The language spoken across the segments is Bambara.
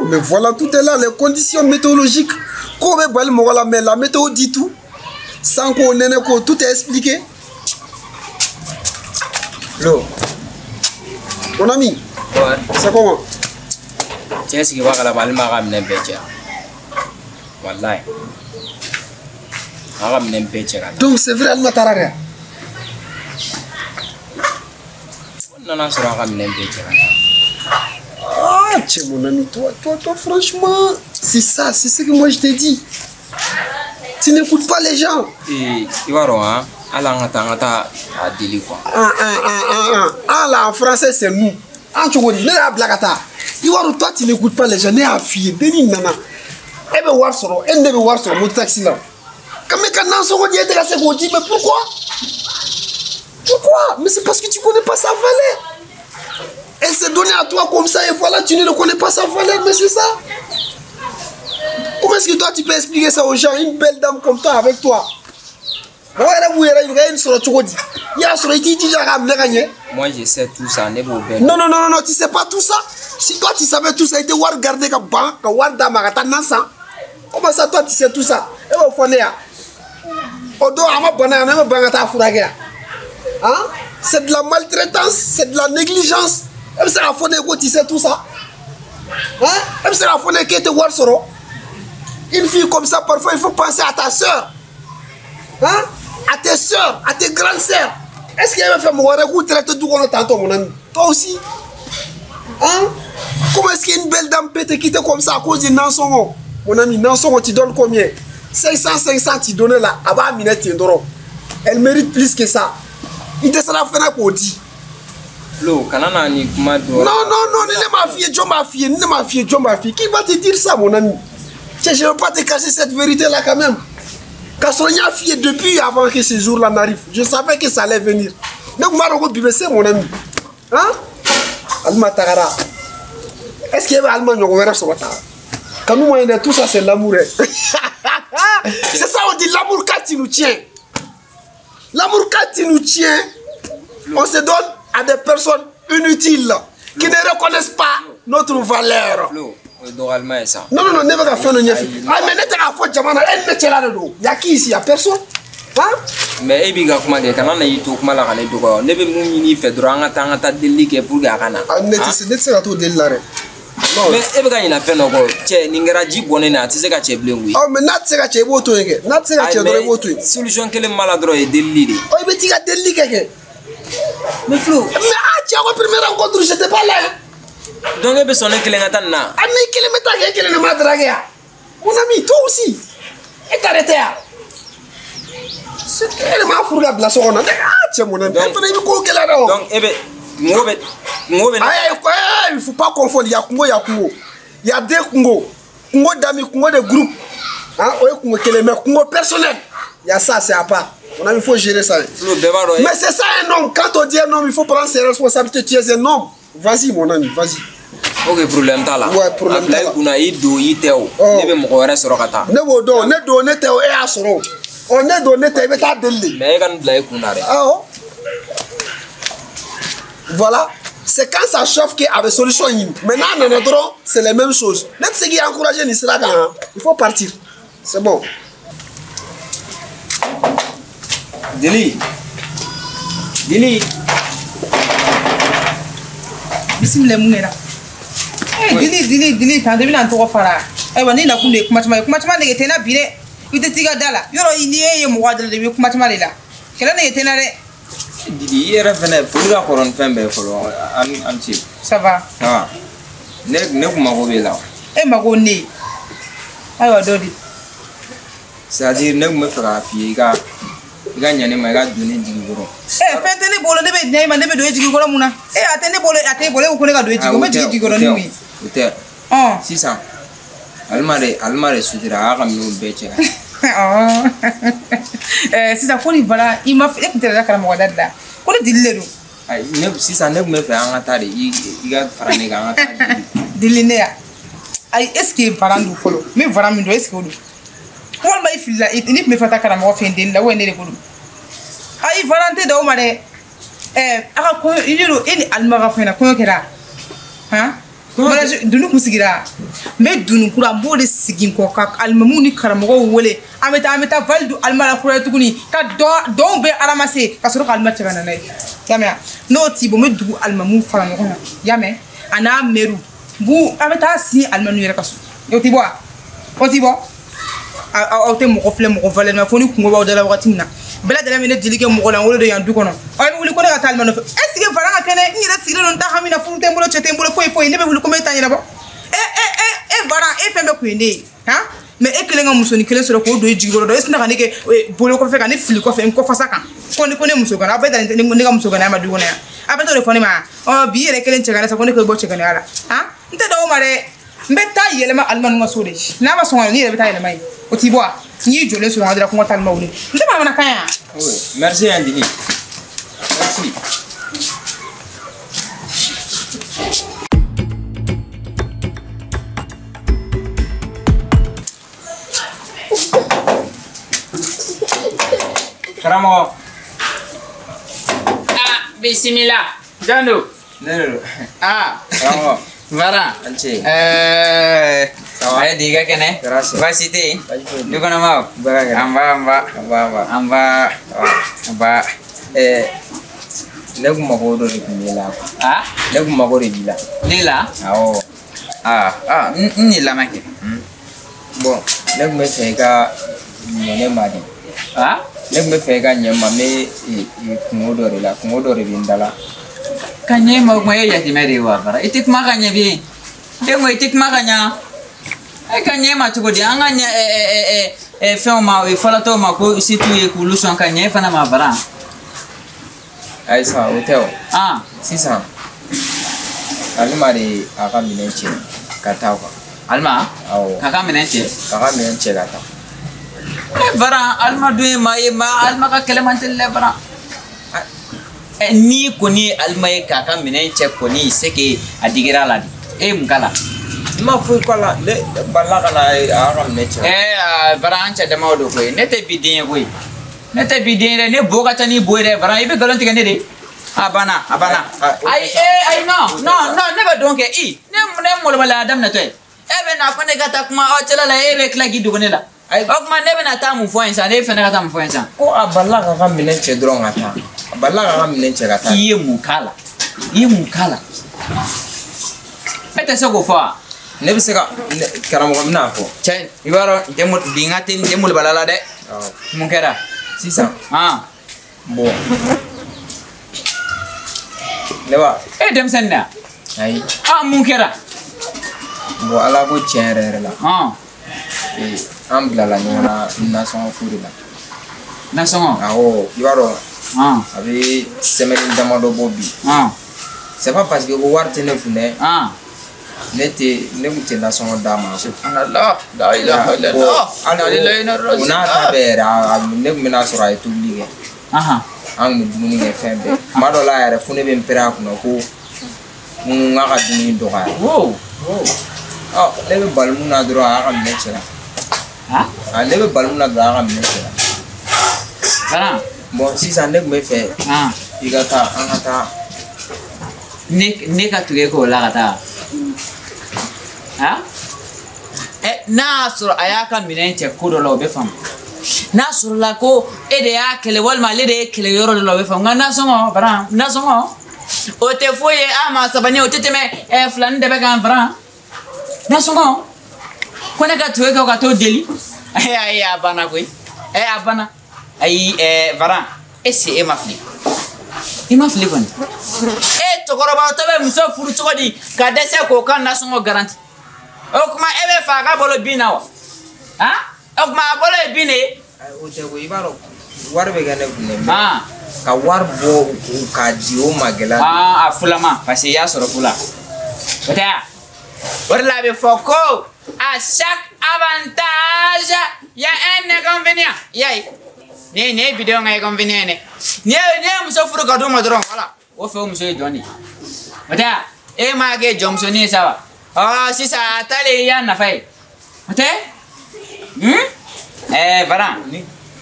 Mais voilà, tout est là, les conditions météorologiques. Mais la météo dit tout. Sans qu'on ait tout est expliqué. Lo. Mon ami. Ouais. C'est comment? Tiens, ce qui va à la balle, m'a ramené un peu. Wallahi. A ramené un peu. Donc c'est vrai, Alma Tarara. Non, non, c'est ramené un peu. Ah, tiens, mon ami, toi, franchement, c'est ça, c'est ce que moi je t'ai dit. Tu n'écoutes pas les gens. Et tu vois, hein, quoi. Ah, là, en français, c'est nous. Ah, tu vois, toi, tu n'écoutes pas les gens. Ne fille, Denis, nana. Eh ben, voir sur, eh ben, voir sur mon taxi là. Quand mais pourquoi? Pourquoi? Mais c'est parce que tu connais pas sa valeur. Elle s'est donnée à toi comme ça et voilà, tu ne connais pas sa valeur, mais c'est ça. Comment est-ce que toi tu peux expliquer ça aux gens, une belle dame comme toi avec toi? Moi je sais tout ça, non, non, non, non, tu sais pas tout ça. Si toi tu savais tout ça, il te regarder comme banque, comment ça toi tu sais tout ça? Et hein? C'est de la maltraitance, c'est de la négligence. Tu sais tout ça. Hein? Une fille comme ça, parfois, il faut penser à ta soeur. Hein? À tes soeurs, à tes grandes soeurs. Est-ce qu'il va faire mon recours traiter tout le tantôt, mon ami? Toi aussi? Hein? Comment est-ce qu'une belle dame peut te quitter comme ça à cause de Nansongo? Mon ami, Nansongo, tu donnes combien? 500, 500, tu donnes là. Abba Minette, elle mérite plus que ça. Il te sera fait pour dire. Non, non, non, ne m'a fille, Dieu m'a fille, ne m'a fille, Dieu m'a fille. Qui va te dire ça, mon ami? Je ne veux pas te cacher cette vérité-là quand même. Quand Sonia fille depuis avant que ce jour-là n'arrive, je savais que ça allait venir. Donc, moi, je mon ami. Hein? Alma Tagara. Est-ce qu'il y avait Alma Nyongwera sur la table? Quand nous, on est tout ça, c'est l'amour. C'est ça, on dit l'amour quand il nous tient. L'amour quand il nous tient, on se donne à des personnes inutiles qui ne reconnaissent pas notre valeur. Non, non, non, ne va pas faire le. Ah, mais ne t'as pas fait jamana, elle ne tient là dedans. Il y a qui ici? Il y a personne. Hein? Mais il y a comment dire, quand on a eu tout mal à la drogue, ne veut ni faire droit, on a délié pour gagner. Ah, ne te pas tout délié. Mais e bɛ ka ɲina fɛn dɔ kɔ cɛ nin kɛra ji bɔnnen na a tɛ se ka cɛ bilen koyi. Ɔ mais n'a tɛ se ka cɛ i b'o to yen kɛ n'a tɛ se ka cɛ dɔrɔn i b'o to yen. Solution kelen b'a la dɔrɔn o ye delili de ye. Ɔ i bɛ t'i ka delili kɛ kɛ. Mais Flo. Mais ah cɛ ko première rencontre j'étais pas là. Donc e bɛ sɔn ne kelen ka taa nin na. Ah mais i kelen bɛ taa kɛ e kelen de m'a dragué yan. Mon ami toi aussi e ta de tɛ yan. E de m'a furu ka bila so kɔnɔ. Ah cɛ mon ami e fana i bɛ ko gɛlɛya dɛ o. Donc e bɛ. Il ne faut pas confondre. Il y a Kungo, il y a Kungo. Il y a deux Kungo. Kungo d'amis, Kungo de groupe. Hein? Mais Kungo personnel. Il y a ça, c'est à part. Mon ami, il faut gérer ça. Mais c'est ça un homme. Quand on dit un homme, il faut prendre ses responsabilités. Tu es un homme. Vas-y, mon ami, vas-y. Ok, problème t'as là. Ouais, problème t'as là. Ne Voilà, c'est quand ça chauffe qu'il y avait solution. Maintenant, en entrant, c'est les mêmes choses. Même ce qui est encouragé, il faut partir. C'est bon. Dili. Dili. Bismillah munera. Eh Dili Dili Dili tan de bina ntogo fara. Eh wa ni na kunde kuma chama de tena bi de. I te tiga dala. Yoro ni ye mo wa dala de bi kuma chama de la. Kala ne tena de. Didi, i yɛrɛ fɛnɛ foli ka kɔrɔ ni fɛn bɛɛ ye fɔlɔ an ce. Ça va. Ça va. Ne kun mago b'e la. E mago ne. Ayiwa dɔ di. C'est à dire ne kun bɛ fɛ k'a f'i ye i ka ɲa ne ma i ka don ne jigi kɔrɔ. Ɛ fɛn tɛ ne bolo ne bɛ ɲa i ma ne bɛ don e jigi kɔrɔ mun na? E a tɛ ne bolo a tɛ e bolo e ko ko ne ka don e jigi kɔrɔ n bɛ jigin jigi kɔrɔ ni mun ye? O tɛ. Ɔn. Sisan Alima de sutira a y'a ka minɛnw bɛɛ cɛ. Sisan ko nin bala i ma e kun tɛ karamɔgɔ da de la ko ne dili de don. Ayi ne sisan ne kun bɛ fɛ an ka taa de i ka fara ne kan an ka taa dili. Dili ne ya ayi est ce que varan don fɔlɔ n bɛ varan min dɔn est ce que o don walima i filila ni tun bɛ fɛ ka taa karamɔgɔ fɛ yen deli la ou ne de ko don ayi varan tɛ da o ma dɛ a ka kɔɲɔ i ni Alima ka fɛn na kɔɲɔ kɛra han. Mariage dunu kun sigira N bɛ dununkura n b'o de sigi n kɔ ka alimamuw ni karamɔgɔw wele an bɛ taa vali don alima la kura ye tuguni ka dɔnw bɛɛ aramase ka sɔrɔ ka alima cɛ ka na n'a ye. I y'a mɛn wa? N'o t'i bɔ n bɛ dugu alimamuw fara ɲɔgɔn kan. I y'a mɛn? A n'a mɛriw n b'u an bɛ taa sin alimamiw yɛrɛ ka so. O t'i bɔ wa? O t'i bɔ? Aw tɛ mɔgɔ filɛ mɔgɔ valeur ma fo ni kungo b'aw da la wagati min na. Bɛɛ lajɛlen bɛ ne deli kɛ mɔgɔ lankolon de yan du kɔnɔ. Aw bɛ wuli ko ne ka taa alima nɔfɛ. Est ce que Varan ka kɛnɛ n yɛrɛ sigilen don n ta hami na furu tɛ n bolo cɛ tɛ n bolo foyi foyi ne bɛ wuli ko n bɛ taa ɲɛnabɔ. E Varan e fɛn bɛɛ kun ye ne ye han mais e kelen ka musonin kelen sɔrɔ k'o don i jigi kɔrɔ dɔrɔn e sina ka ne kɛ bolo kɔfɛ ka ne fili kɔfɛ n kɔfasa kan ko ne muso gana aw bɛɛ da ne ka muso ganaya ma du kɔnɔ yan a bɛ t'o de fɔ ne ma ɔ bi yɛrɛ kelen cɛ ka ne sa ko ne k'o bɔ cɛ ganaya la han n tɛ da o ma dɛ n bɛ taa yɛlɛma alima ninnu ka so de n'a ma sɔn ka ne yɛrɛ bɛ taa yɛlɛma yen o t'i bɔ wa n y'i jɔlen sɔrɔ dɔrɔn ko n ka taa alima wele n tɛ manamanakan yan. Merci Andini. Merci. Karamɔgɔ. Ah, bisimila. Jɔn don? Ne de don. Ah. Karamɔgɔ. Varan. An ce. Ça va? Ayi, di ka kɛnɛ? Grâce. Baasi tɛ yen? Baasi foyi tɛ. Du kɔnɔ maaw? Bɛɛ ka kɛnɛ. An ba an ba. An ba an ba. An ba. An ba. Ne kun mago dɔ de kun b'e la quoi. Ah? Ne kun mago de b'i la. Ne la? Awɔ. Ah, ah, n ni lamɛn kɛ. Bon, ne kun bɛ fɛ i ka ɲɛ ne ma de. Ah? Ne kun bɛ fɛ i ka ɲɛ n ma n bɛ kungo dɔ de la kungo dɔ de bɛ n da la. Ka ɲɛ ma o kuma e ye yatimɛ de ye wa Varan? I tɛ kuma ka ɲɛ bi. Den ko i tɛ kuma ka ɲa. E ka ɲɛ ma cogo di? An ka ɲɛ fɛnw ma fɔlɔtɔw ma ko se t'u ye k'olu sɔn ka ɲɛ e fana ma Varan. Ayi sa o tɛ o. Ah. Sisan Alima de a ka minɛn cɛ ka taa quoi. Alima? Awɔ. K'a ka minɛn cɛ? K'a ka minɛn cɛ ka taa. Varan Alima dun ye maa ye maa Alima ka kɛlɛ man teli dɛ Varan. N'i kɔni ye Alima ye k'a ka minɛn cɛ kɔni c'est que a digira a la de. E ye mun k'a la? N ma foyi k'a la ne balila ka na a y'a ka minɛn cɛ. Varan an cɛ damaw don koyi ne tɛ bi den ye koyi. Ne tɛ bi den ye dɛ ne bo ka ca n'i bo ye dɛ Varan i bɛ nkalon tigɛ ne de. A banna a banna. Ayi ayi non non non ne bɛ don kɛ i ne molobaliya daminɛtɔ ye. E bɛ na ko ne ka taa kuma aw cɛla la e bɛ tila k'i dogo ne la. O tuma ne bɛna taa mun fɔ yen sisan ne fana ka taa mun fɔ yen sisan. Ko a balila k'a ka minɛn cɛ dɔrɔn ka taa. A balila k'a ka minɛn cɛ ka taa. I ye mun k'a la? I ye mun k'a la? E tɛ se k'o fɔ wa? Ne bɛ se ka karamɔgɔ n bɛna fɔ. Cɛ i b'a dɔn bi n ka teli n tɛ molobaliya la dɛ. Mun kɛra? Sisan. Han. Bon. Ne ba. E ye denmisɛnnin de ye wa? Ayi. Ah mun kɛra? Bon Ala ko tiɲɛ yɛrɛ yɛrɛ la. Han. An bilala ɲɔgɔn na nasɔngɔ ko de la. Nasɔngɔ? Awɔ i b'a dɔn. A bɛ semaine damadɔ bɔ bi. C'est pas parce que ko wari tɛ ne kun dɛ. Ne kun tɛ nasɔngɔ d'a ma. Subhanallah la ilaha illallah. O n'a ta bɛɛ yɛrɛ ne kun bɛna sɔrɔ a ye tobili kɛ. An kun bɛ dumuni kɛ fɛn bɛɛ. Kuma dɔ la yɛrɛ fo ne bɛ n pɛrɛn a kunna ko n k'a ka dumuni dɔgɔya. Ɔ ne bɛ bali mun na dɔrɔn a y'a ka minɛn cɛ la. Ne bɛ bali mun na dɔrɔn a y'a ka minɛn cɛ la. Varan. Bon sisan ne kun bɛ fɛ i ka taa an ka taa. Ne ka tugu e k'o la ka taa. Han? N'a y'a sɔrɔ a y'a ka minɛn cɛ ko dɔ la o bɛ faamu. N'a sɔrɔla ko e de y'a kɛlɛ walima ale de ye kɛlɛ yɔrɔ dɔ la o bɛ faamu nka nasɔngɔ Varan nasɔngɔ o tɛ foyi ye a maa sabani o tɛ tɛmɛ filani dɛbɛ kan Varan. Nasɔngɔ ko ne ka tugu e kɔ ka t'o deli ayi a banna koyi a banna ayi Varan est-ce que e ma fili i ma fili kɔni e cɛkɔrɔbatɔ bɛ muso furu cogo di ka dɛsɛ k'o ka nasɔngɔ garanti o tuma e bɛ fɛ a ka balo bin na wa han o tuma a balo ye bin de ye. O tɛ koyi i b'a dɔn wari bɛ kɛ ne kun dɛ mais ka wari bɔ k'a di o ma gɛlɛya. A fulama parce que i y'a sɔrɔ fu la o tɛ wa. O de la a bɛ fɔ ko à chaque avantage il y a un inconvénient. I y'a ye nin ye bidenw ka inconvénient ye dɛ. N'i ye muso furu ka d'o ma dɔrɔn voilà o fɛ o muso ye jɔn de ye. O tɛ wa e m'a kɛ jɔnmusonin ye sa wa ɔ sisan a taalen i y'a nafa ye o tɛ Varan.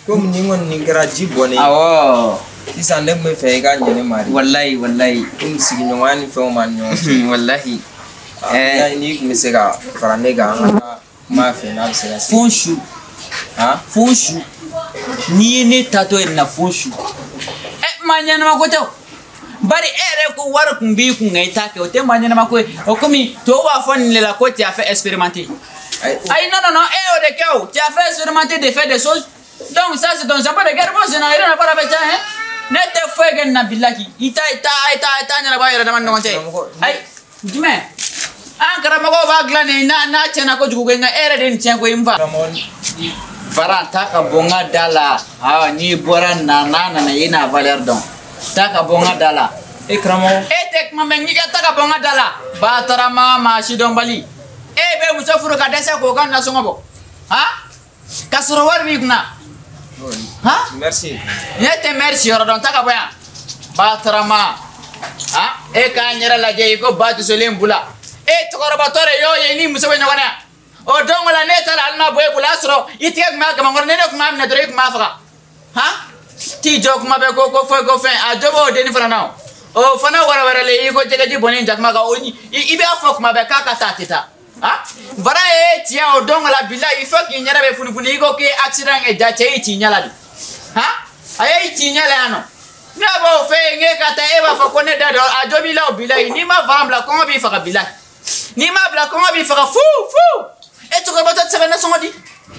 Komi nin kɔni nin kɛra ji bɔnnen ye. Awɔ. Sisan ne tun bɛ fɛ i ka ɲɛ ne ma de. Walayi walayi. Komi sigiɲɔgɔnya ni fɛnw b'an ni ɲɔgɔn cɛ. Walahi. N'i tun bɛ se ka fara ne kan an ka taa kuma fɛ n'a bɛ se ka se. Fo n su. Han? Fo n su. N'i ye ne taatɔ ye nin na fo n su. Maa ɲɛnama ko tɛ o. Bari e yɛrɛ ko wari kun b'i kun nka i t'a kɛ o tɛ maa ɲɛnama ko ye. O komi tubabu b'a fɔ nin de la ko tu as fait expérimenter. Ayi non non non e y'o de kɛ o. Tu as fait expérimenter de faire des choses. Donc ça c'est ton chapeau de guerre. Moi je n'ai rien à voir avec ça hein. Ne tɛ foyi kɛ nin na bilahi. I ta ɲɛnabɔ a yɛrɛ dama ni ɲɔgɔn cɛ. Ayi jumɛn? An karamɔgɔw b'a dilan nin n'a tiɲɛna kojugu koyi nka e yɛrɛ de ye nin tiɲɛ koyi n fa. Varan ta ka bɔ n ka da la. Awɔ n'i bɔra na n'a nana i n'a valeur dɔn. Ta ka bɔ n ka da la. E karamɔgɔ. E tɛ kuma mɛn n'i ka ta ka bɔ n ka da la. Batarama maa sidɔnbali. E bɛ muso furu ka dɛsɛ k'o ka nasɔngɔ bɔ. Han? K'a sɔrɔ wari b'i kunna. Han? Merci. Ne tɛ merci yɔrɔ dɔn ta ka bɔ yan. Batarama. Han? E k'an yɛrɛ lajɛ i ko ba dusulen bula. E cɛkɔrɔbatɔ de y'o ye ni muso bɛ ɲɔgɔn na yan. O don o la ne taara ale ma bɔ e bolo a y'a sɔrɔ i tigɛ tun b'a kamankɔrɔ ni ne tun b'a minɛ dɔrɔn i tun b'a faga. Han? T'i jɔ kuma bɛɛ ko foyi ko fɛn a jo b'o denni fana na o. O fana wɛrɛ wɛrɛlen i ko jɛgɛji bɔnnen jakuma kan o i b'a fɔ kuma bɛɛ k'a ka taa a tɛ taa. Han? Vara ye tiɲɛ o don o la bilahi il faut k'i ɲɛda bɛ funufunu i ko k'i ye accident kɛ ja cɛ y'i ci ɲɛ la de. Han? A y'i ci ɲɛ la yan nɔ. Ne b'o fɛ yen k'e ka taa e b'a fɔ ko ne da dɔ a jo b'i la o bilahi n'i ma vara bila kɔngɔ b'i faga bilahi. N'i ma bila kɔngɔ b'i faga fu fu. E cɛkɔrɔba tɛ se ka nasɔngɔ di.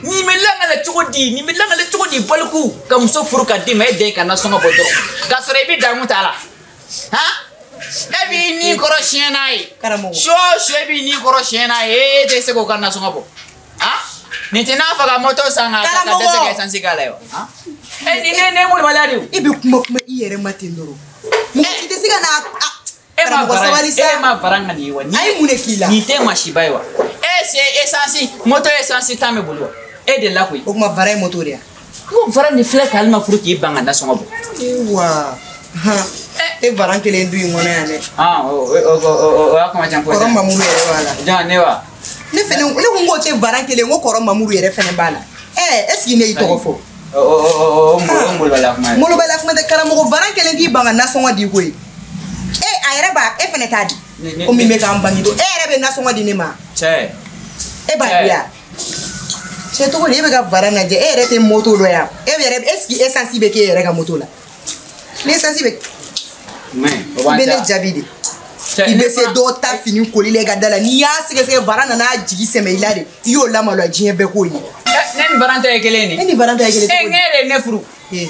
Nin bɛ langale cogo di nin bɛ langale cogo di baliku ka muso furu ka d'i ma e den ka nasɔngɔ bɔ dɔrɔn k'a sɔrɔ i bɛ damu t'a la. Han? E b'i ni kɔrɔ siɲɛ n'a ye. Karamɔgɔ. Su o su e b'i ni kɔrɔ siɲɛ n'a ye e tɛ se k'o ka nasɔngɔ bɔ. Han? Nin tɛ n'a fɔ ka moto san ka dɛsɛ ka essence k'a la ye wa? Han? E nin ne molobaliya de ye o. E bɛ kuma i yɛrɛ ma ten dɔrɔn. Mɔgɔ si tɛ se ka na. E ma varan ka nin ye wa? A ye mun de k'i la? Nin tɛ masiba ye wa? E c'est essence moto essence tan bɛ boli wa? E de la koyi. O tuma varan ye moto de ye. Ko varan de filɛ k'ale ma furu k'i ban ka nasɔngɔ bɔ. Ewa. E varan kelen du in kɔnɔ yan dɛ. O y'a kuma ca ko. Kɔrɔ Mamuru yɛrɛ b'a la. Jɔn ne wa? Ne fɛnɛ ne ko n k'o tɛ varan kelen n ko kɔrɔ Mamuru yɛrɛ fɛnɛ b'a la. Est ce que ne y'i tɔgɔ fɔ? O molobaliya kuma ye. Molobaliya kuma tɛ karamɔgɔ varan kelen k'i ban ka nasɔngɔ di koyi. E a yɛrɛ b'a e fɛnɛ t'a di. Komi bɛ k'an bange don e yɛrɛ bɛ nasɔngɔ di ne ma. Cɛ. E b'a di yan. Cɛ cogo di e bɛ ka varan lajɛ e yɛrɛ tɛ moto dɔn yan. E yɛrɛ est ce que essence bɛ k'e yɛrɛ ka moto la? Ni essence bɛ. Mais o b'an I bɛ ne jaabi de. I bɛ se dɔw ta fini koli la i ka da la n'i y'a sɛgɛsɛgɛ varan nana jigi sɛmɛ i la de i y'o lamaloya diɲɛ bɛɛ k'o ye. Ne ni varan ta ye kelen de. Ne ni varan ta ye kelen. E ne de ye ne furu.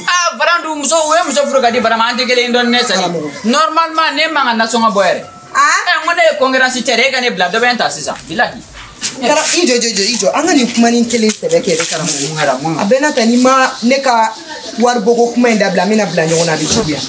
Ah varan dun muso u ye muso furu ka di varan ma an tɛ kelen ye dɔɔni ne sani. Normalement ne man ka nasɔngɔ bɔ yɛrɛ. N ko ne ye concurrence cɛ de e ka ne bila dɔ bɛ n ta sisan bilahi. I jɔ i jɔ an ka nin kuma nin kelen sɛbɛ kɛ dɛ karamɔgɔ. A bɛɛ n'a ta n'i ma ne ka wari bɔ ko kuma in dabila an bɛna bila ɲɔgɔn na a bɛ juguya.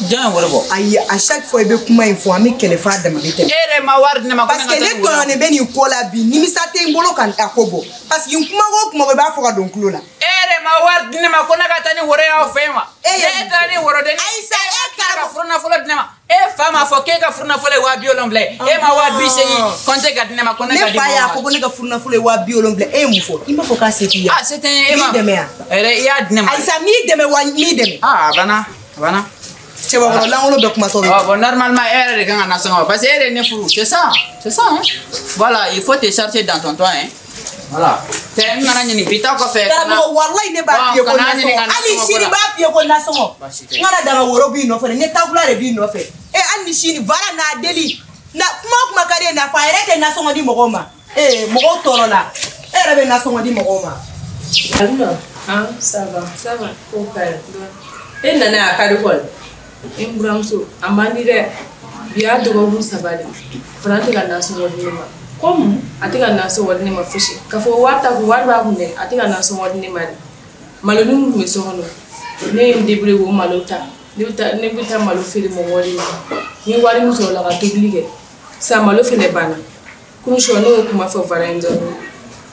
Jɔn ye wari bɔ? Ayi à chaque fois i bɛ kuma in fɔ an bɛ kɛlɛ f'a dama bɛ tɛmɛ. E yɛrɛ ma wari di ne ma ko ne ka Parce que ne tɔɲɔnen bɛ nin ko la bi nimisa tɛ n bolo ka a ko bɔ parce que n kuma o kuma i b'a fɔ ka don tulo la. E yɛrɛ ma wari di ne ma ko ne ka taa ni woro y'aw fɛ yen wa? E yɛrɛ e taara ni woro de. Ayi sa e ka furu nafolo di ne ma. E fa m'a fɔ k'e ka furu nafolo ye 70,000 ye. E ma 80,000 compter ka di ne ma ko ne ka di. Ne fa y'a fɔ ko ne ka furu nafolo ye 70,000 e ye mun fɔ? I m'a fɔ k'a se t'i ye. Ah se tɛ n ye e ma. M'i dɛmɛ yan. Yɛrɛ i y'a di ne ma. Ayi sa m'i dɛmɛ wa m'i dɛmɛ. Ah a banna a banna. Cɛbakɔrɔ lankolon bɛɛ kumatɔ bɛ. Bon normalement e yɛrɛ de kan ka nasɔngɔ bɔ parce que e de ye ne furu c'est ça hein. Voilà il faut te chercher dans ton toit hein. Voilà. Tɛ n nana ɲini bi ta kɔfɛ. Karamɔgɔ walayi ne b'a f'i ye ko nasɔngɔ hali sini b'a f'i ye ko nasɔngɔ. N kana daga woro b'i nɔfɛ dɛ n ye tabula de b'i nɔfɛ. E hali ni sini vara n'a deli na kuma o kuma ka di ye n'a fɔ a yɛrɛ tɛ nasɔngɔ di mɔgɔw ma. Ee mɔgɔw tɔɔrɔ la e yɛrɛ bɛ nasɔngɔ di mɔgɔw ma. Alima. Ah ça va. Ça va. Ko ka ɲi. E nana a ka di kɔni. E n buramuso a man di dɛ. Bi y'a dɔgɔkun 3 de. Fana tɛ ka nasɔngɔ di ne ma. Komi a tɛ ka nasɔngɔ di ne ma fosi. K'a fɔ wari t'a kun wari b'a kun dɛ a tɛ ka nasɔngɔ di ne ma dɛ. Malo min tun bɛ so kɔnɔ ne ye n débrouiller k'o malo ta. Ne bɛ taa malo feere mɔgɔw de ma. N ye wari min sɔrɔ o la ka tobili kɛ. Sisan malo fɛnɛ banna. Kunun sɔ ne y'o kuma fɔ Vara in dɔrɔn.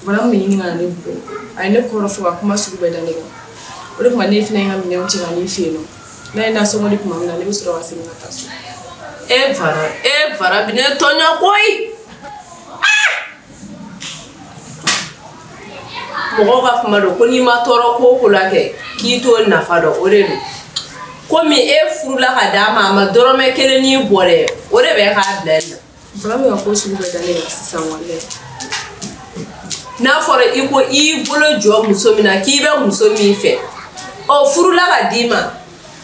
Vara min bɛ ɲini ka na ne bugɔ. A ye ne kɔrɔ fɔ ka kuma sugu bɛɛ da ne kan. O de kama ne fɛnɛ ye n ka minɛnw cɛ ka n'i fɛ yen nɔ. N'a ye nasɔngɔ di tuma min na ne bɛ sɔrɔ ka segin ka taa so. E Vara bi ne tɔɲɔ koyi. Mɔgɔw ka kuma don ko n'i ma tɔɔrɔ ko o ko la kɛ k'i t'o nafa dɔn o de don. Komi e furula ka d'a ma a ma dɔrɔmɛ kelen n'i bɔ dɛ o de bɛ k'a bila yen nɔ. Fara bɛ ka ko sugu bɛɛ da ne kan sisan walayi. N'a fɔra i ko i y'i bolo jɔ muso min na k'i bɛ muso min fɛ, ɔ furula ka d'i ma,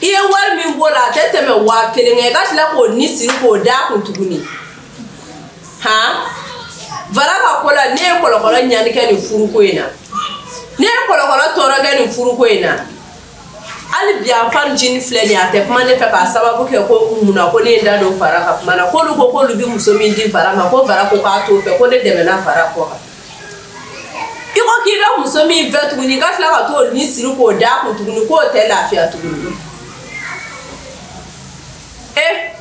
i ye wari min bɔ la a tɛ tɛmɛ 1000 kan, i ka tila k'o ni siri k'o d'a kun tuguni. Han? Vara ka ko la ne ye kɔlɔkɔlɔ ɲani kɛ nin furuko in na. Ne ye kɔlɔkɔlɔ tɔɔrɔ kɛ nin furuko in na. Hali bi an fa ncinin filɛ nin ye a tɛ kuma ne fɛ k'a sababu kɛ ko munna ko ne ye n da don Fara ka kuma na, k'olu ko k'olu bɛ muso min di Fara ma ko Fara ko k'a t'o fɛ ko ne dɛmɛna Fara kɔ kan. I ko k'i bɛ muso min fɛ tuguni i ka tila ka t'o ni siri k'o d'a kun tuguni k'o tɛ lafiya tuguni.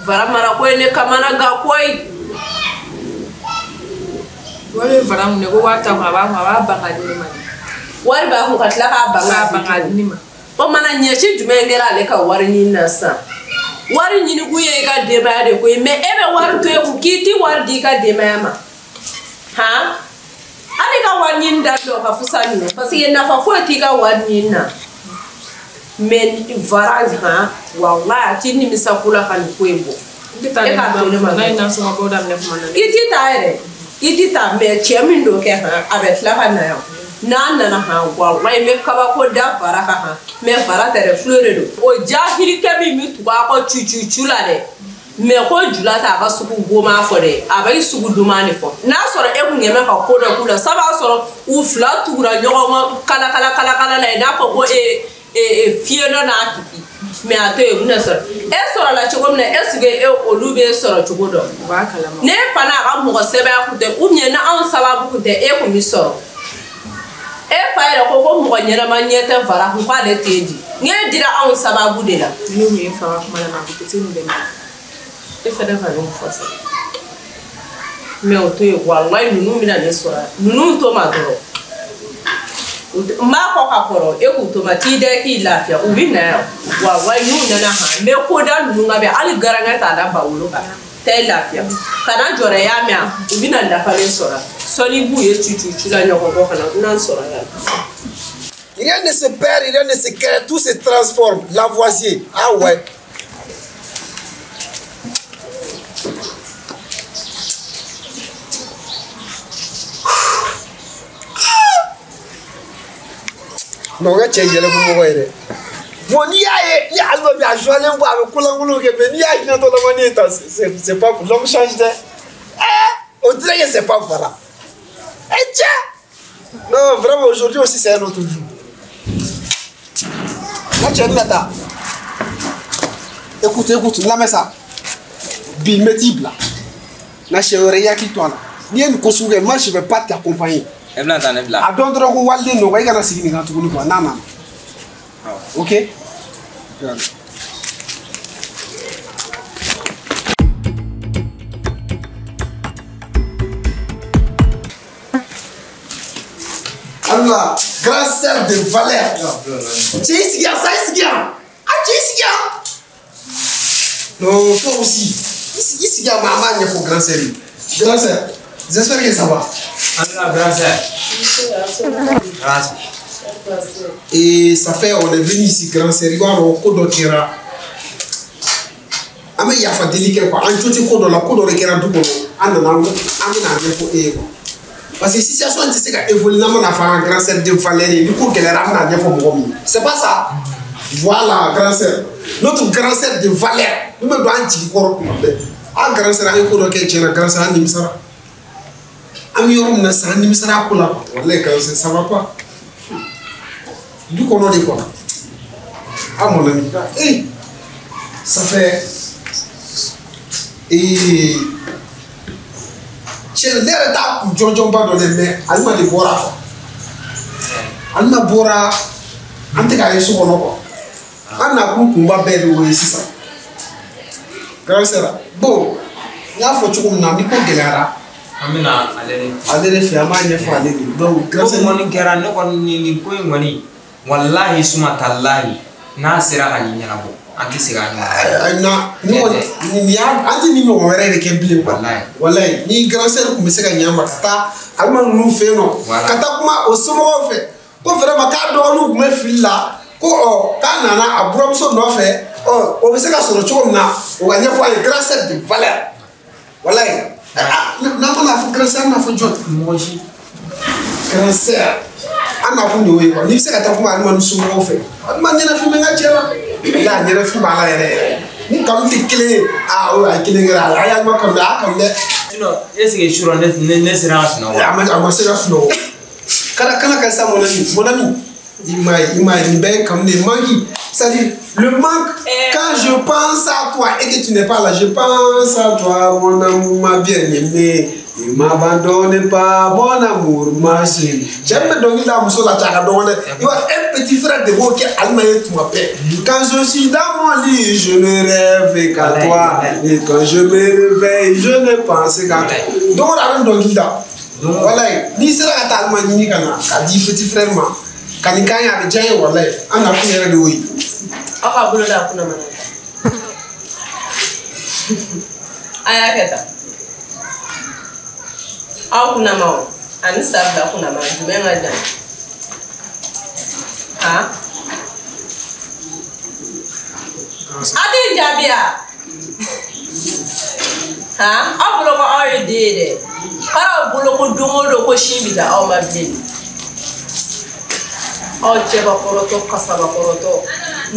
Vara mara ko ye ne kamana gan ko ye. Wari bɛ Vara mun de ko wari t'a kun a b'a kun a b'a ban ka di ne ma. Wari b'a kun ka tila k'a ban ka di ne ma. O mana ɲɛci jumɛn kɛra ale ka wari ɲini na sisan? Wari ɲini kun ye i ka denbaya de ko ye, mais e bɛ wari to e kun k'i ti wari di i ka denbaya ma. Han? Hali ka wari ɲini dabila o ka fisa nin ye, parce que nafa foyi t'i ka wari ɲini na. Mais Vara han, walahi a t'i nimisa ko la ka nin ko in bɔ. E k'a to ne ma n'a ye nasɔngɔ bɔ daminɛ tuma na. I ti taa yɛrɛ, i ti taa, mais cɛ min don kɛ han, a bɛ tila ka na yan. N'a nana han, walahi n bɛ kabako da Vara kan han, mais Vara tɛ dɛ, fulo de don. O jahilikɛ min bɛ tugu a kɔ cucucu la dɛ, mais ko jula t'a ka sugu goman fɔ dɛ, a bɛ sugu duman de fɔ. N'a sɔrɔ e kun ɲɛ bɛ ka ko dɔ k'u la, sabu a sɔrɔ u fila tugura ɲɔgɔn kɔ kala kala kala kala la i n'a fɔ ko fiɲɛ dɔ n'a tigi, mais a to yen u bɛna sɔrɔ. E sɔrɔla cogo min na, est ce que e olu bɛ sɔrɔ cogo dɔn? U b'a kalama. Ne fana a ka mɔgɔ sɛbɛya kun tɛ, ou bien n'anw sababu kun tɛ, e kun bɛ sɔrɔ. E fa yɛrɛ ko ko mɔgɔ ɲɛnama ɲɛ tɛ Vara kun k'ale t'e di. N'e dira anw sababu de la. Ne kun ye fa ka kuma lamɛn, a kun tɛ se nin bɛɛ ma. E fana ka n'o fɔ sa. Mais o to yen, walayi ninnu bɛna ne sɔrɔ yan. Ninnu to ma dɔrɔn. N b'a kɔ ka kɔrɔ, e k'u to ma t'i da k'i lafiya, u bɛ na yan. Walayi n'u nana han, n bɛ ko da ninnu kan bɛɛ, hali garankɛ t'a da bawolo kan. Tɛ lafiya. Kana jɔrɔ i y'a mɛn wa? U bɛna dafalen sɔrɔ. Sɔli b'u ye cucucu la ɲɔgɔn kɔ ka na, n n'an sɔrɔ yan. Rien ne se perd, rien ne se crée, tout se transforme. Lavoisier, ah ouais. Non, cɛ yɛlɛ ko mɔgɔ ye dɛ. Bon, n'i y'a ye ni Alima bɛ a joilen bɔ a bɛ kolankolon kɛ, mais n'i y'a hinɛ tɔlɔmani ye tan, c'est pas l'homme change dɛ. Eh, on dirait que c'est pas Vara. Eh tiens. Non, vraiment aujourd'hui aussi c'est un autre jour. Là tu es là. Écoute, écoute, là mais ça. Bi métible là. Na chérie ya qui toi là. Ni une kosuge, moi je vais pas t'accompagner. E bɛna taa ne bila. A dɔn dɔrɔn ko waliden don, i kana sigi nin kan tuguni quoi. N'a nana. Ok? Allah, grand sœur de valeur. Cɛ i sigi yan sa, i sigi yan. A cɛ i sigi yan. Non, toi aussi. I sigi yan, mais an b'a ɲɛfɔ grand sœur ye. Grand sœur, j'espère que ça va. Allah, grand sœur. Grâce. Et ça fait, on est venu ici, grand sœur, i b'a dɔn ko dɔ kɛra. An bɛ yafa deli kɛ quoi. An jo tɛ ko dɔ la, ko dɔ de kɛra du kɔnɔ. An nana, an bɛna ɲɛfɔ e ye quoi. Parce que situation tɛ se ka évoluer n'an mana fɔ an ka grand sœur de valeur ye. Ni ko gɛlɛyara, an bɛna ɲɛfɔ mɔgɔ min ye. C'est pas ça. Voilà, grand sœur. Notre grand sœur de valeur. Min bɛ don an jigi kɔrɔ tuma bɛɛ. An grand sœur, an ye ko dɔ kɛ tiɲɛ na, grand sœur, an nimisara. An bɛ yɔrɔ min na sisan, an nimisara a ko la quoi. Walayi grand sœur, ça va pas. Du kɔnɔ de quoi. Ah mon ami, eh, ça fait eh tiɲɛ ne yɛrɛ t'a kun jɔnjɔnba dɔn dɛ, mais Alima de bɔra quoi. Alima bɔra, an tɛ k'a ye so kɔnɔ quoi. An nakun kunba bɛɛ de y'o ye sisan. Grand sœur, bon, n y'a fɔ cogo min na, ni ko gɛlɛyara. An bɛna ale de fɛ, an b'a ɲɛfɔ ale de. Donc grand sœur ko kɔni kɛra ne kɔni nin ko in kɔni. Wallahi suma tallahi n'a sera ka nin ɲɛnabɔ an tɛ segin a ɲɔgɔn na. Nin y'a an tɛ nin ɲɔgɔn wɛrɛ de kɛ bilen quoi. Wallahi ni grand sœur tun bɛ se ka ɲɛ an ma ka taa Alima ninnu fɛ yen nɔ, ka taa kuma o somɔgɔw fɛ ko vraiment k'a dɔgɔninw tun bɛ fili la, ko ɔ k'a nana a buramuso nɔfɛ, ɔ o bɛ se ka sɔrɔ cogo min na o ka ɲɛfɔ a ye. Grand sœur de valeur, wallahi. N'an mana fɔ grand sœur an bɛna fɔ jɔn? Mɔgɔ si. Grand sœur an na kun de y'o ye quoi. N'i bɛ se ka taa kuma Alima ni somɔgɔw fɛ. Alima ɲɛnafin bɛ n ka cɛ la. Walayi a ɲɛnafin b'a la yɛrɛ yɛrɛ. Ni kanu tɛ kelen ye, aa o a ye kelen kɛra a ye Alima kanu dɛ, a y'a kanu dɛ. Sinon est ce que surɔ ne sera ka sunɔgɔ? A ma se ka sunɔgɔ. Kana ka sa mon ami, mon ami. I m'a ye, nin bɛɛ ye kanu de ye, manque. C'est-à-dire le manque, quand je pense à toi et que tu n'es pas là, je pense à toi, mon amour, ma bien-aimée. Ne m'abandonne pas, mon amour, ma chérie. J'aime me donner la muso la cɛ a ka dɔgɔn dɛ. I b'a un petit frère de b'o kɛ Alima ye tuma bɛɛ. Quand je suis dans mon lit, je ne rêve qu'à toi. Et quand je me réveille, je ne pense qu'à toi. Don o don a bɛ dɔnkili da. Walayi n'i sera ka taa Alima ɲini ka na k'a di petit frère ma. Ka nin k'an ye a bɛ diya n ye walayi. An na kun yɛrɛ de y'o ye. Aw ka bolo da kunna mana. A y'a kɛ tan. Aw kunna ma o ani sa fila kunna ma jumɛn ka jan? Han? A tɛ n jaabi ya? Han? Aw bolo ko aw ye den ye dɛ. K'aw bolo ko don o don ko sin bɛ di aw ma bilen. Aw cɛbakɔrɔtɔ kasabakɔrɔtɔ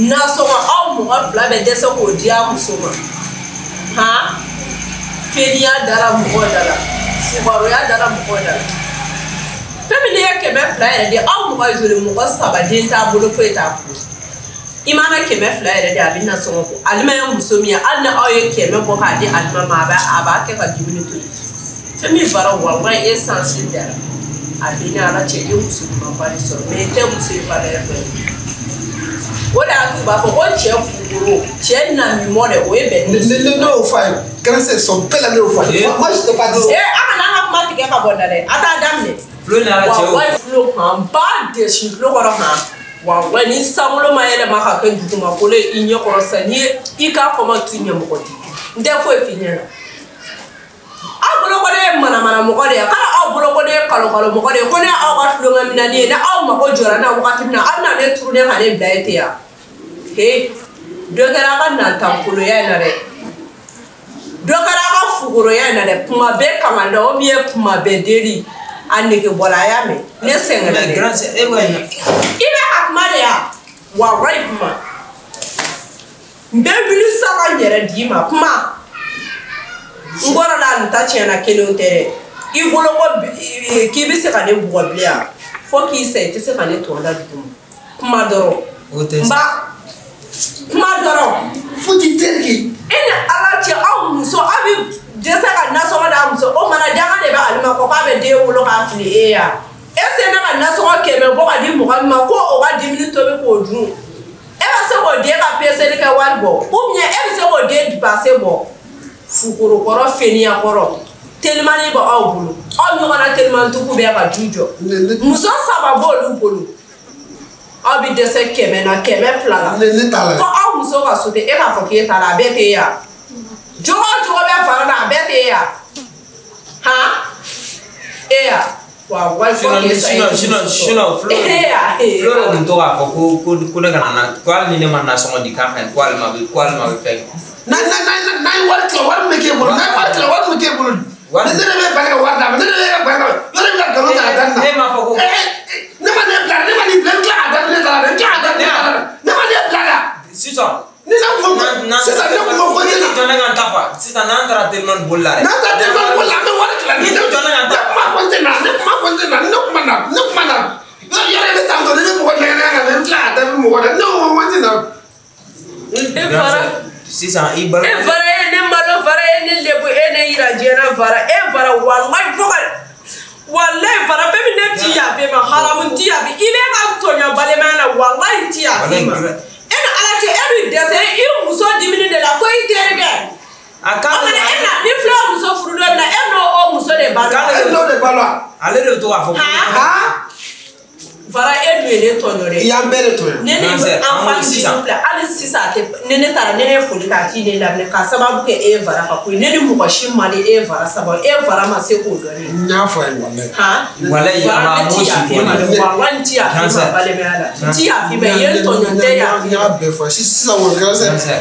nasɔngɔ aw mɔgɔ fila bɛ dɛsɛ k'o di a muso ma. Han? Feniya dara mɔgɔ da la. Fugaroya dara mɔgɔ da la. Fɛn min n'i ye 200 yɛrɛ di aw mɔgɔ ye joli mɔgɔ saba den t'a bolo foyi t'a bolo. I mana 200 yɛrɛ di a bɛ nasɔngɔ bɔ. Alima ye muso min ye hali ni aw ye 100 bɔ k'a di Alima ma a b'a kɛ ka dumuni tobi. Fɛn min baara walayi e sansi dara. A bɛ ni Ala cɛ i ye muso ɲumanba de sɔrɔ mais i tɛ muso ye valeur dɔ ye. O de y'a to u b'a fɔ ko cɛ fugoro cɛ namimɔ dɛ o ye bɛn ni muso ye. Ne y'o fɔ a ye grand sœur son bɛɛ la ne y'o fɔ a ye. Moi je t'ai pas dit ça. Ee a kana an ka kuma tigɛ ka bɔ n da dɛ a t'a daminɛ. Flo ni Ala cɛ o. Walayi Flo han ba desi tulo kɔrɔ han. Walayi ni sankolo ma yɛlɛma ka kɛ dugumakolo ye i ɲɛ kɔrɔ sisan n'i ye i k'a fɔ ma t'u ɲɛmɔgɔ di n tɛ foyi f'i ɲɛna. Aw bolo ko ne ye manamana mɔgɔ de ye k'ala aw bolo ko ne ye kalokalo mɔgɔ de ye ko ne ye aw ka tulonkɛ minɛni ye ni aw mago jɔra n na wagati min na aw bɛna ne turu ne ka ne bila ye ten yan. He dɔ kɛra aw ka nantankoloya in na dɛ. Dɔ kɛra aw ka fugoroya in na dɛ. Kuma bɛɛ kamanda o min ye kuma bɛɛ deli a nege bɔla a y'a mɛn ne sɛgɛnna dɛ. I bɛ ka kuma de ya walayi kuma n bɛ wuli sa ka n yɛrɛ d'i ma kuma. N kɔrɔ la nin ta tiɲɛna kelenw tɛ dɛ. I bolo ko k'i bɛ se ka ne bugɔ bilen yan fo k'i sa i tɛ se ka ne tɔ da duguma kuma dɔrɔn. N ba kuma dɔrɔn. Fo k'i terike. E ni Ala cɛ aw muso aw bɛ dɛsɛ ka nasɔngɔ d'a muso o mana danga de bɛ Alima kɔ k'a bɛ den wolo k'a fili e ya. E se ne ka nasɔngɔ 100 bɔ ka di mɔgɔ min ma ko o ka dumuni tobi k'o dun. E bɛ se k'o den ka peseli kɛ wari bɔ ou bien e bɛ se k'o den dupase bɔ. Fukorokɔrɔ feniyakɔrɔ telimani bɛ aw bolo aw ɲɔgɔnna telimantigiw bɛ ka du jɔ muso saba b'olu bolo aw bɛ dɛsɛ 100 na 200 la. Ne t'a la. Ko aw muso ka so tɛ e k'a fɔ k'e t'a la a bɛɛ t'e ya. Jogo o jogo bɛ fara la a bɛɛ t'e ya. Han e ya wa wali fo k'e sa e sinon Flo Flo de tun to k'a fɔ ko ne kana na ko hali ni ne ma nasɔngɔ di k'a ka ɲi ko Alima bɛ fɛn kɛ. N'a ye wari tila wari min bɛ k'e bolo n'a ye wari tila wari min bɛ k'e bolo ne de bɛ bali ka wari d'a ma ne de bɛ bali ka yɔrɔ bɛ ka nkalon ta ka da ne na. Ne m'a fɔ ko. Ne ma ne bila ne ma nin bila n tila ka da ne ta la dɛ n tila ka da ne ta la dɛ ne ma ne bila la. Sisan. Ni ne kun ko sisan ne kun ko ko ne jɔ ne ka n ta fa sisan n'an taara telimani boli la dɛ. N'an taara telimani boli la an bɛ wari tila. Ni jɔ ne ka n ta. Ne kuma fɔ n tɛ na ne kuma fɔ n tɛ na ne kuma na ne kuma na yɔrɔ bɛ tan tɔ ne bɛ mɔgɔ nɛgɛ nɛgɛ ka na n tila ka da mɔgɔ dɛ ne ko ko n tɛ na. E fara. Sisan i balo. E fara e ne malo fara e ne lebu e ne yira diɲɛ na fara e fara walayi fo ka walayi fara fɛn min ne ti yafa e ma haramu ti yafa i bɛ ka tɔɲɔ balimaya la walayi ti yafa e ma. E ni Ala cɛ e b'i dɛsɛ i muso dimini de la ko i terikɛ. A kan de. E na ni filɛ muso furu don min na e n'o o muso de balo. E n'o de balo. Ale de bɛ to k'a fɔ. Han. Fara e dun ye ne tɔɲɔ dɛ. I y'an bɛɛ de tɔɲɔ. Ne ni an fa sisan filɛ hali sisan a tɛ ne ne taara ne ne foli k'a k'i ne laminɛ k'a sababu kɛ e ye Vara ka ko ye ne ni mɔgɔ si ma di e ye Vara sababu e ye Vara ma se k'o dɔn ne. N y'a fɔ a ye walayi. Han. Walayi a ma mɔgɔ si fɔ ne. Walayi n ti yafa i ma balimaya la n ti yafa i ma i ye n tɔɲɔ n tɛ yafa i ma. N y'a bɛɛ fɔ sisan kɔni kɛra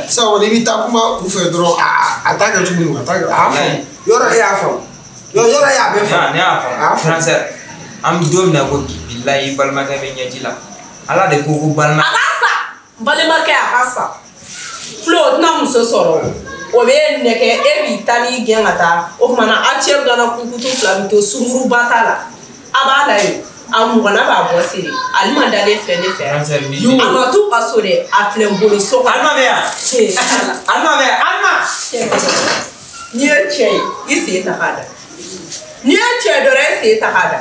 sisan kɔni i bɛ taa kuma u fɛ dɔrɔn a t'a kɛ cogo min a t'a kɛ a y'a faamu. Yɔrɔ e y'a faamu. Yɔrɔ e y'a bɛɛ faamu. Ne y'a faamu. Français, an bɛ don min na ko bi bilayi balimakɛ bɛ ɲɛji la. Ala de ko ko balima. A ka sa balimakɛ a ka sa. Flo o tɛna muso sɔrɔ o bɛ e nɛgɛ e b'i ta n'i gɛn ka taa o tuma na aw cɛ gana kukutu fila bɛ to sunkuruba t'a la a b'a la yen a mugana b'a bɔ siri ale ma dalen filɛ ne fɛ a ma t'u ka so dɛ a filɛ n bolo so kɔnɔ. Alima bɛ yan. Alima bɛ yan Alima. N'i ye cɛ ye i sen ta k'a da n'i ye cɛ dɔrɔn i sen ta k'a da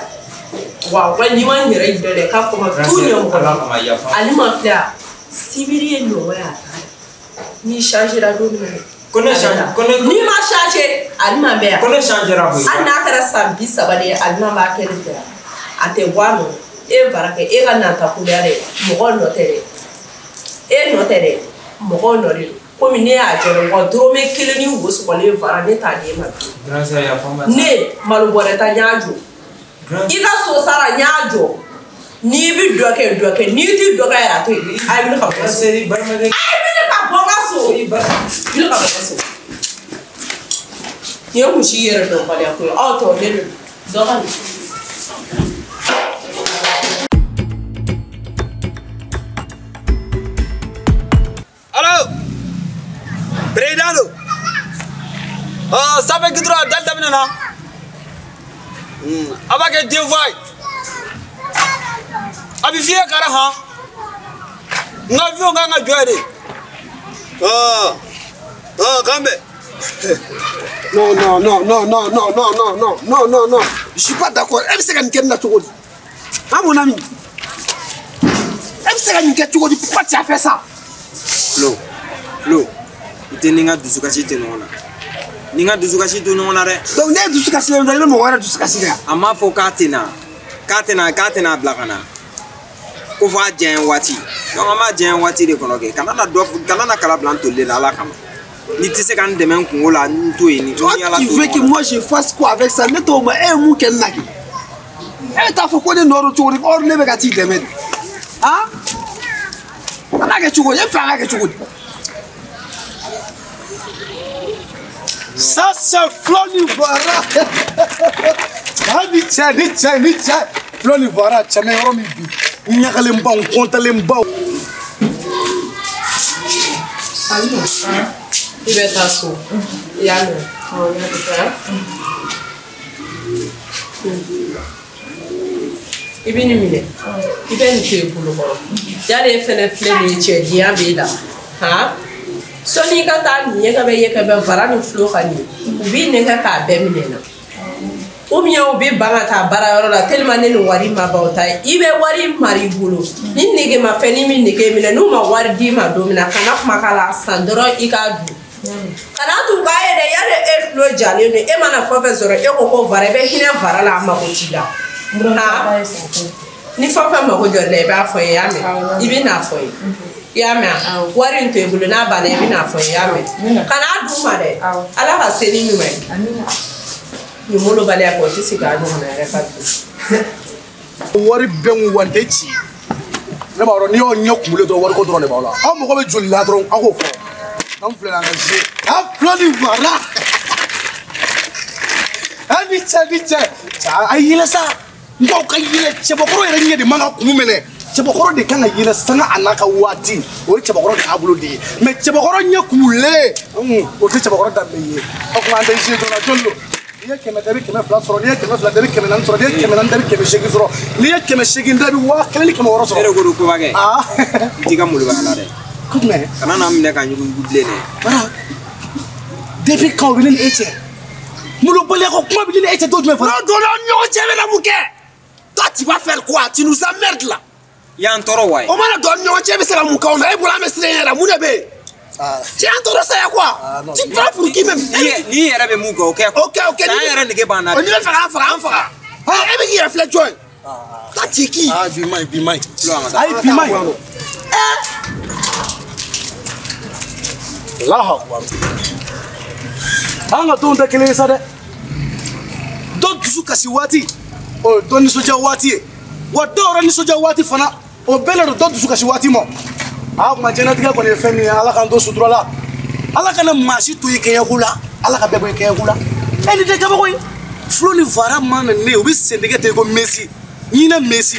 wa wa n'i ma n yɛrɛ yira dɛ k'a fɔ ma t'u ɲɛ mɔgɔ la ale ma filɛ yan sibiri ye nɔgɔ ye a t'a la. N'i changera don min na ko ne change ko ne n'i ma changer Alima bɛ yan ko ne changera koyi hali n'a kɛra san 30 de ye Alima b'a kɛ ne fɛ yan a tɛ bɔ a nɔ e baara kɛ e ka nata kuluya dɛ mɔgɔ nɔ tɛ dɛ e nɔ tɛ dɛ mɔgɔ nɔ de don komi ne y'a jɔ wa dɔrɔmɛ kelen ni wo sɔgɔlen fara ne t'a d'e ma bi ne malo bɔrɛ ta n y'a jɔ i ka so sara n y'a jɔ n'i bɛ dɔ kɛ dɔ kɛ n'i tɛ dɔ kɛ yɛrɛ a to yen a ye wuli ka bɔ so a ye wuli ka bɔ n ka so wuli ka bɔ n ka so nin ye misi yɛrɛ dɔnbaliya ko ye aw tɔ ne de don dɔ ka nin. Allo président do sanfɛ gidɔrɔn dali daminɛ na a b'a kɛ deux voies a bɛ fiyɛ kara han n ka avion kan ka jɔ yen de k'an bɛn. Non, non, non, non, non, non, non, non, non, non, non, non. Je suis pas d'accord. E bɛ se ka nin kɛ ne la cogo di? Hein, mon ami? E bɛ se ka nin kɛ cogo di? Pourquoi tu as fait ça? Flo, Flo, i tɛ ni n ka dusukasi tɛ ɲɔgɔn na. Ni n ka dusukasi to ɲɔgɔn na dɛ. Donc ne ye dusukasi la i bɛ mɔgɔ wɛrɛ dusukasi kɛ. A m'a fɔ k'a tɛ na, k'a tɛ na, k'a tɛna bila ka na. Ko f'a diya waati. Donc an b'a diya waati de kɔnɔ kɛ. Kana na dɔ, kana na kala bila n tolilen la Ala kama. Ni tɛ se ka n dɛmɛ n kungo la n to yen. Toi tu veux que moi je fasse quoi avec ça? Ne t'o ma e ye mun kɛ ne la kɛ? E bɛ taa fɔ ko ne nɔ don cogo di? Or ne bɛ ka t'i dɛmɛ de. Han? An k'a kɛ cogo di? E fɛ an k'a kɛ cogo di? Ça c'est Flo ni Bara. Ah ni cɛ ni cɛ ni cɛ. Flo ni Bara cɛ bɛ yɔrɔ min bi. N ɲagalenba n kɔntalenba. Alima, i bɛ taa so. I y'a mɛn? Awɔ, n y'a mɛn. I bɛ nin minɛ. I bɛ nin to i bolo kɔrɔ. Yali e fɛnɛ filɛ nin ye cɛdenya b'e la. Han? Sɔnni i ka taa nin ɲɛgɛbɛ ɲɛgɛbɛ Bara ni Flo ka nin u b'i nɛgɛ k'a bɛɛ minɛ na. Ou bien u bɛ ban ka taa baarayɔrɔ la tellement ne ni wari ma ban o ta ye i bɛ wari mara i bolo ni negemafɛn ni min nege minɛ n'u ma wari d'i ma don min na kana kuma k'a la san dɔrɔn i k'a dun. Kana t'u k'a ye dɛ yali e tulo jalen don e mana fɛn fɛn sɔrɔ e ko ko Bara i bɛ hinɛ Bara la a mako t'i la. Ni fɛn fɛn mako jɔr'i la i b'a fɔ n ye i y'a mɛn i bɛ n'a fɔ n ye. I y'a mɛn wari in to i bolo n'a banna i bɛ n'a fɔ n ye i y'a mɛn kana d'u ma dɛ Ala ka se ni ɲuman ye. Nin molobaliya kɔ o tɛ segin a ɲɔgɔnna yɛrɛ ka bilen. Wari bɛ n kun wa n tɛ ci. Ne b'a dɔn n'i y'aw ɲɛ kunkolo dɔrɔn wariko dɔrɔn de b'aw la. Aw mago bɛ joli la dɔrɔn aw k'o fɔ. Anw filɛ an ka se. An Flo ni Bara. An ni cɛ ni cɛ. A ye yɛlɛ sa. N k'aw ka yɛlɛ cɛbakɔrɔ yɛrɛ ɲɛ de man ka kun minɛ. Cɛbakɔrɔ de kan ka yɛlɛ sanga a n'a ka waati. O ye cɛbakɔrɔ taabolo de ye. Mais cɛbakɔrɔ ɲɛ kumulen o tɛ cɛbakɔrɔ danbe ye. O tuma an tɛ se joona joli don. N'i ye 100 ta i bɛ 200 sɔrɔ, n'i ye 200 ta i bɛ 400 sɔrɔ, n'i ye 400 ta i bɛ 800 sɔrɔ, n'i ye 800 ta i bɛ 1600 sɔrɔ. E de ko don Kobakɛ. N t'i ka molobaliya la dɛ. Ko jumɛn? Kana n'a minɛ ka ɲugu bilen dɛ. Bara depuis quand o bɛ ne ni e cɛ? Molobaliya ko kuma bɛ ne ni e cɛ don jumɛn fana? N'o donna aw ni ɲɔgɔn cɛ e bɛna mun kɛ? Toi tu vas faire quoi? Tu nous emmerdes là. Y'an tɔɔrɔ wa ye. O mana don aw ni ɲɔgɔn cɛ e bɛ se ka mun k'anw na? E bolo an bɛ siran e ɲɛ la mun de bɛ yen? Tu es en train de ça quoi? Tu prends pour qui même? Ni yɛrɛ bɛ mun kɛ o kɛ. Ok ok. N'an yɛrɛ nege b'an na. N'i bɛ fɛ k'an faga an faga. E bɛ k'i yɛrɛ filɛ jɔn ye? Toi tu es qui? Ah bi man ɲi bi man ɲi. Ayi bi man ɲi. Allahu akbar. An ka denw tɛ kelen ye sa dɛ. Dɔw dusu kasi waati o ye dɔ nisɔndiya waati ye. Wa dɔw yɛrɛ nisɔndiya waati fana o bɛɛ le don dɔ dusu kasi waati ma. A kuma diɲɛlatigɛ kɔni ye fɛn min ye Ala k'an to sutura la. Ala kana maa si to i kɛɲɛko la. Ala ka bɛɛ bɔ i kɛɲɛko la. E ni tɛ kabako ye. Flo ni Vara mana ne u bɛ sendɛgɛ tɛ ko Messi. Ɲinɛ Messi.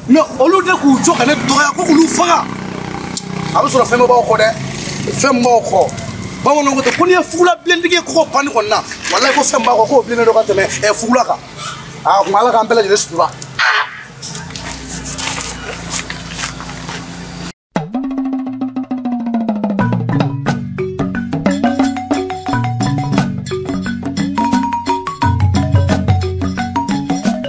Mais olu de k'u jɔ ka ne dɔgɔya ko k'olu faga. A bɛ sɔrɔ fɛn bɛɛ b'aw kɔ dɛ. Fɛn b'aw kɔ. Bamananw ko ten ko n'i ye fugula bilentigi ye kɔgɔ banni kɔni na, walayi ko fɛn b'a kɔ k'o bilennen dɔ ka tɛmɛ fugula kan. Aa kuma Ala k'an bɛɛ lajɛlen sutura.